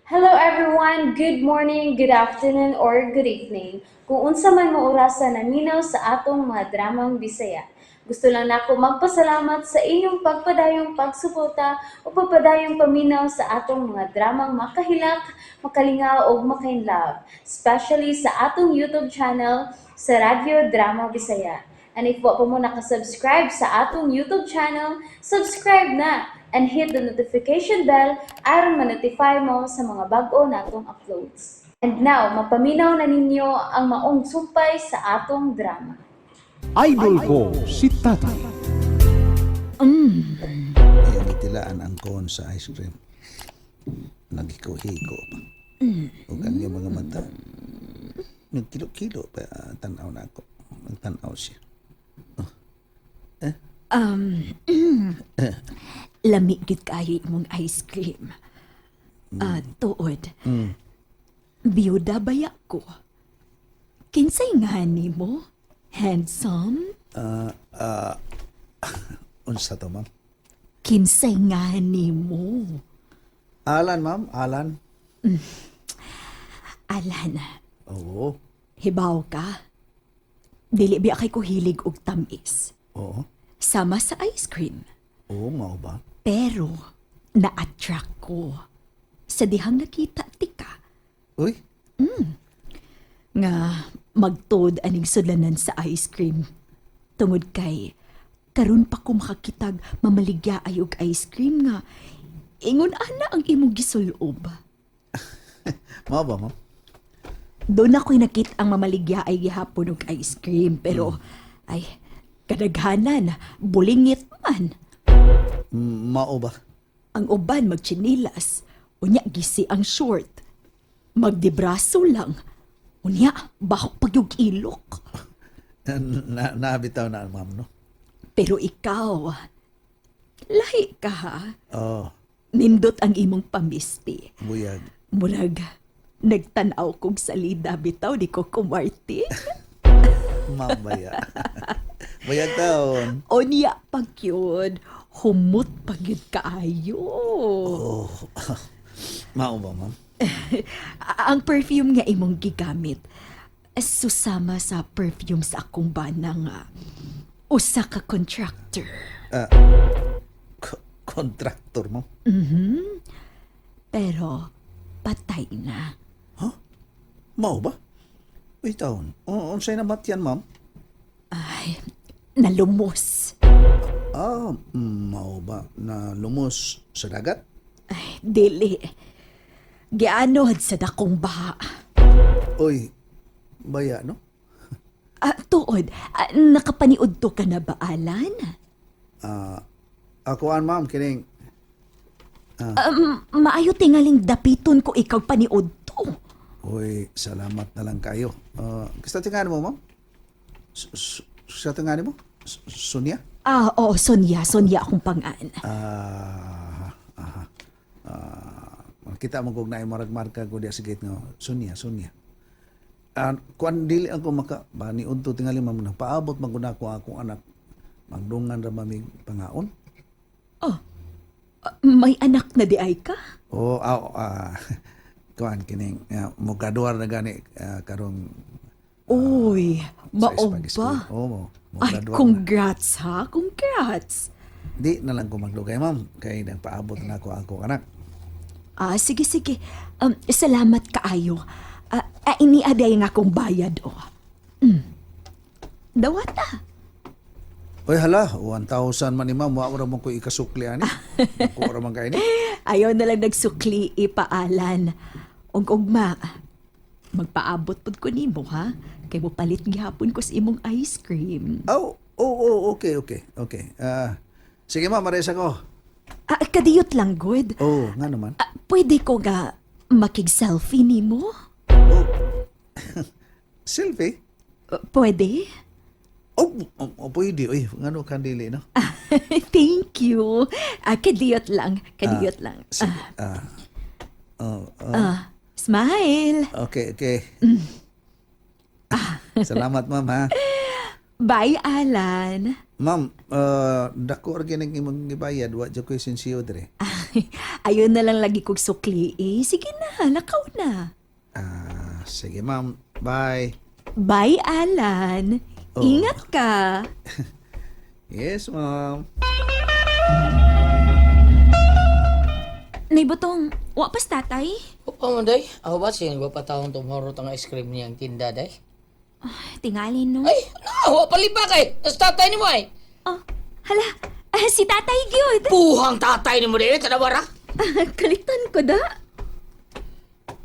Hello everyone! Good morning, good afternoon, or good evening. Kung unsa man mo orasa naminaw sa atong mga dramang Bisaya. Gusto lang nako magpasalamat sa inyong pagpadayong pagsuporta o pagpadayong paminaw sa atong mga dramang makahilak, makalingaw ug makainlove, especially sa atong YouTube channel sa Radyo Drama Bisaya. And if wa pa mo nakasubscribe sa atong YouTube channel, subscribe na and hit the notification bell aron ma-notify mo sa mga bag-o natong uploads. And now, mapaminaw na ninyo ang maong sumpay sa atong drama. Idol ko si Tatay. Iyang gitilaan ang cone sa ice cream. Naghiko-hiko pa. Ug ang iyang mga mata, nagkilo-kilo pa, tan-aw na ako. Nagtan-aw siya. Lami gid kaayo imong ice cream. Ah, tuod. Biyuda baya ko? Kinsay nga nimo? Handsome? Unsa to, ma'am? Kinsay nga nimo? Alan, ma'am. Alan. Alan, Oo. Hibaw ka. Dili biya kay ko hilig og tamis. Oo. Sama sa ice cream. Oo, mao ba? Pero, na-attract ko sa dihang nakita tika Uy, nga magtuod aning sudlanan sa ice cream. Tungod kay karon pa ko makakitag mamaligya ay og ice cream nga ingon ana ang imong gisulob. Mao ba, ma'am? Doon ako'y nakita ang mamaligya ay gihapon og ice cream, pero ay, kadaghanan bulingit man. Mao ba? Ang uban magtsinilas, unya gisi ang short. Magdibraso lang. Unya, bahok pa gyud ilok. Na, nabitaw na, ma'am, no? Pero ikaw, lahi ka ha. Oo. Nindot ang imong pamisti. Buyag. Murag, nagtanaw kog salida bitaw, di ko kumarti. Ma'am, baya. Buyag taon. Onya pag yun, humot pag yun kaayo. Oh. Mao ba, ma'am? Ang perfume nga imong gigamit, susama sa perfume sa akong bana nga usa ka contractor. Contractor, ma'am? Pero patay na. Mao ba? Uy, taon. Unsay namatyan, ma'am? Ay, nalumos. Ah, mao ba? Na lumos sa dagat? Ay, dili. Gianod sa dakong baha. Uy, baya, no? Ah, tuod, nakapaniud to ka na ba, Alan? Akuan, ma'am, kining Maayo tingaling dapiton ko ikaw paniud to. Uy, salamat na lang kayo. Gusto tinganin mo, ma'am? Sa tinganin mo? Sonia? Ah, oo, Sonia. Sonia akong pangan. Ah, aha. Ah, kita mo kung naay marag-marka ko diya sa gate nga Sonia, Sonia. Ah, kuan dili ako maka bani udto tingali, ma'am, nagpaabot man gud ako akong anak. Magdungan ra mamig pangaon. Oh, may anak na di ay ka? Oh, kuan kining mo graduar na gani karong Uy, sa mao pag-school. ba? Oo, mo Ay, graduar na. Congrats ha, congrats. Di na lang ko magdugay, ma'am, kay nagpaabot na ako akong anak. Ah, sige, sige. Salamat kaayo. Ah, iniaday nga akong bayad, oh. Dawata. Oy hala, 1,000 man ni ma'am, wa ra mo ko ikasukli ani. Ko ra man kay ni. Ayaw na lang nagsukli ipaalan. Ug ugma, magpaabot pud ko nimo ha. Kay mo palit gihapon ko sa imong ice cream. Oh, okay. Ah, sige ma'am, maresa ko. Ah, kadiyot lang good. Oh, nga naman. Ah, pwede ko nga makig-selfie nimo? Oh. Selfie? Pwede? Oh, pwede. Uy, ngano kan dili, no? Thank you. Ah, kadiyot lang. Kadiyot lang. Sige. Ah. Oh. Ah, smile. Okay. Salamat, ma'am, ha. Bye, Alan. Ma'am, dako ra gyud ang imong gibayad, wa jud ko'y sensiyo dire. Ayun na lang lagi kog sukli eh. Sige na, lakaw na. Ah, sige ma'am. Bye. Bye, Alan. Oh. Ingat ka. Yes, ma'am. Nay Butong, wa pas tatay? Upa mo, day. Ako ba, sino ba patawang tumhorot ang ice cream niyang tinda, day? Tingalin, no? Ay, na, wa palipa kay. Tas tatay ni mo, ay. Oh, hala. Ah, si tatay gyud. Puhang tatay ni mo, day. Tanawara. Kalitan ko da.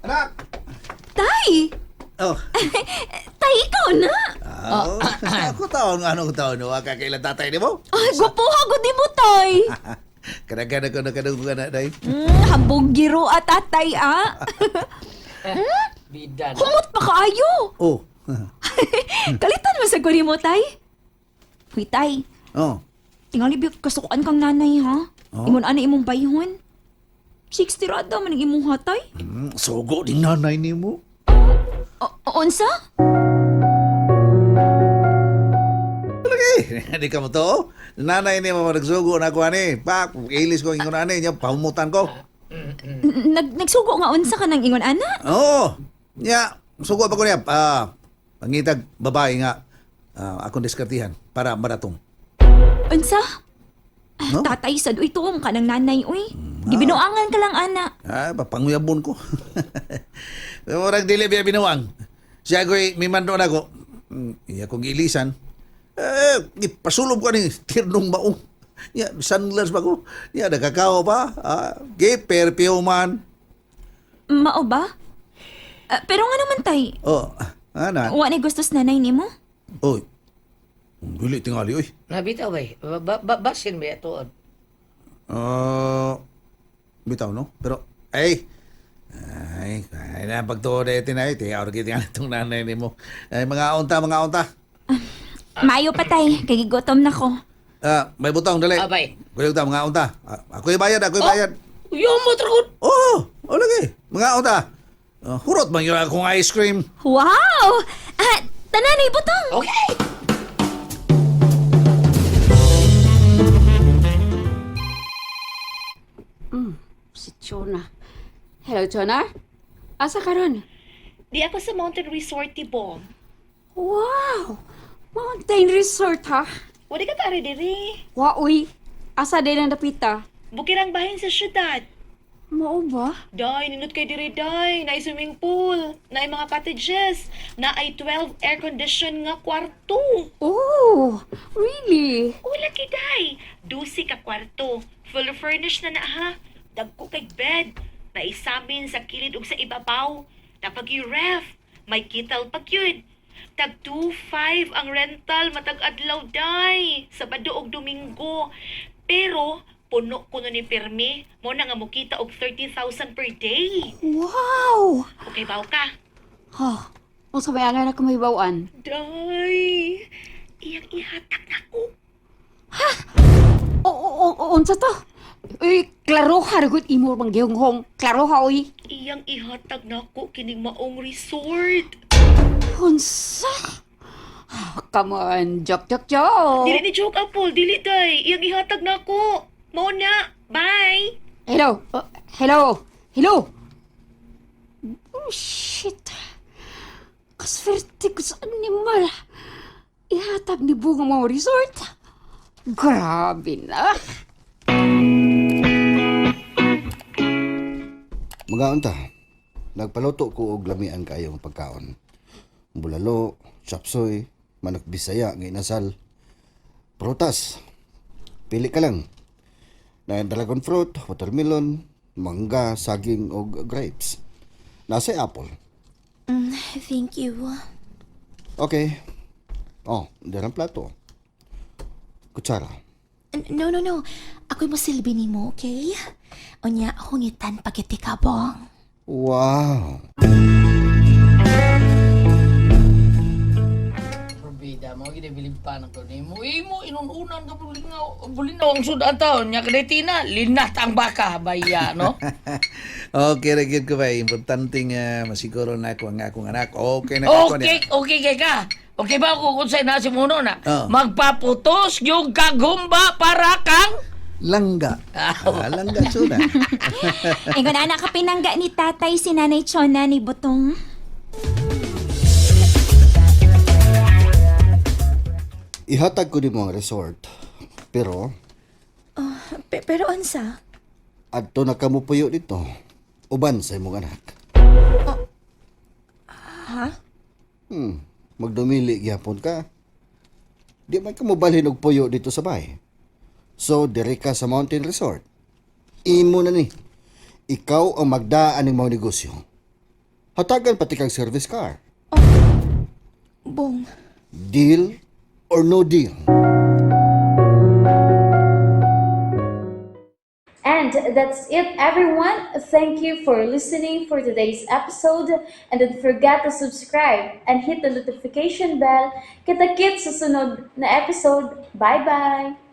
Anak! Tay! Oh. Tay, ikaw na! Ah, oh. Ako taon, ano ko taon, wa ka kailan tatay ni mo? Ay, gwapuha gud mo, tay! Kanagan ako nakadungog ka na, day. Hambog giro at tatay, ah. Bida na. Humot pa kaayo. Oh. Kalitan mo sa guri mo, tay. Huy, tay. Oh. Tingali biya kasukan kang nanay, ha? Oh. Ingon ana imong bayhon. 60 rada man ang imong hatay. Sugo din nanay ni mo. Unsa? Lagi, di ka mo to. Nanay ni mo nagsugo na ako ani. Pak, ilis ko ingon ani nya pahumutan ko. Nagsugo nga unsa ka nang ingon ana? Oo. Nya, sugo pa ko niya. Ah, pangitag babae nga. Ah, akong diskartihan para maratong. Unsa? Ah, No? Tatay sad uy tuom ka ng nanay uy. Gibinuangan ka lang ana. Ah, papanguyabon ko. Murag dili biya binuang. Siya ko'y mimando na ko. Iya kong ilisan. Eh, ipasulob ko ni tirnong maong. Ya, sandlers ba ko? Ya, nagkakao pa. Ah, gay, perpyo man. Mao ba? Ah, pero nga naman tay, Oh, ana. wa ni gustos nanay nimo? Oy. Dili tingali oy. Nabitaw, bay. Basin ba ito? Ah, bitaw no? Pero ay ay, ay na pagtuo na ito na ito. Ay, tingali itong nanay nimo. Ay, mga unta, mga unta. Maayo pa tay, kay gigutom na ko. Ah, may butong, dali. Ah, bay. Kuya ta, mga unta. Ah, ako'y bayad, ako'y bayad. Yung mo, trukod. Oh, oh lagi. Mga unta. Ah, hurot man yun akong ice cream. Wow! Ah, tanan ay butong. Okay. Si Chona. Hello, Chona. Asa ka ron? Di ako sa Mountain Resort, Tibong. Wow! Mountain Resort, ha? Wala ka tari diri. Wa, uy. Asa din ang dapita? Bukirang bahin sa syudad. Mao ba? Day, ninot kay diri, day. Naay swimming pool. Naay mga cottages. Naay 12 air-condition nga kwarto. Oh, really? Ula kay day. Dusi ka kwarto. Full furnished na na ha. Dagko kay bed. Naisamin sa kilid ug sa ibabaw. Napag ref. May kital pag yun. Tag 2.5 ang rental matag adlaw day. Sabado ug Domingo. Pero puno kuno ni pirmi. Mo na nga mokita og 30,000 per day. Wow! Okay baw ka? Ha, unsa may angay na kumahibawan? Day. Iyang ihatak nako. O, o, o, unsa to? Uy, klaro ha, ragot imo bang gihonghong. Klaro ha, uy. Iyang ihatag nako kining maong resort. Unsa? Ah, come on, joke, joke, joke. Dili ni joke Apple, dili day. Iyang ihatag nako. Mao na. Bye. Hello? Hello? Hello? Oh, shit. Kaswerte ko sa animal. Ihatag ni Bunga mga resort. Grabe na. Mga unta, nagpaluto ko og lamian kayong pagkaon. Bulalo, chapsoy, manok bisaya nga inasal. Prutas. Pili ka lang. Na dragon fruit, watermelon, mangga, saging og grapes. Nasa apple. Thank you. Okay. Oh, dirang plato. Kutsara. No, no, no. Ako'y mosilbi nimo, okay? Unya, hungitan pagiti ka, Bong. Wow. Probida mo, ginabilib pa na ko nimo. Imo, inununan ka bulinaw. Bulinaw ang sudan taon. Nya kadetina, linat ang baka, baya, no? Okay, ra gyud ko ba. Importante nga masiguro na ako ang akong anak. Okay na ako niya. Okay, okay kay ka. Okay ba ako kung sa'yo na si Muno na? Oo. Magpaputos yung kagumba para kang... Langga. Ah, langga Chona. Ingon ana ka pinangga ni tatay si Nanay Chona ni Butong. Ihatag ko nimo ang resort. Pero Pero unsa? adto na kamo puyo dito. Uban sa imong anak. Ha? Magdumili gyapon ka. Di man ka mobalhin og puyo dito sa bay. So diri ka sa Mountain Resort. Imo na ni. Ikaw ang magdaan ng mga negosyo. Hatagan pati kang service car. Bong. Deal or no deal? And that's it, everyone. Thank you for listening for today's episode. And don't forget to subscribe and hit the notification bell. Kita-kits sa sunod na episode. Bye-bye!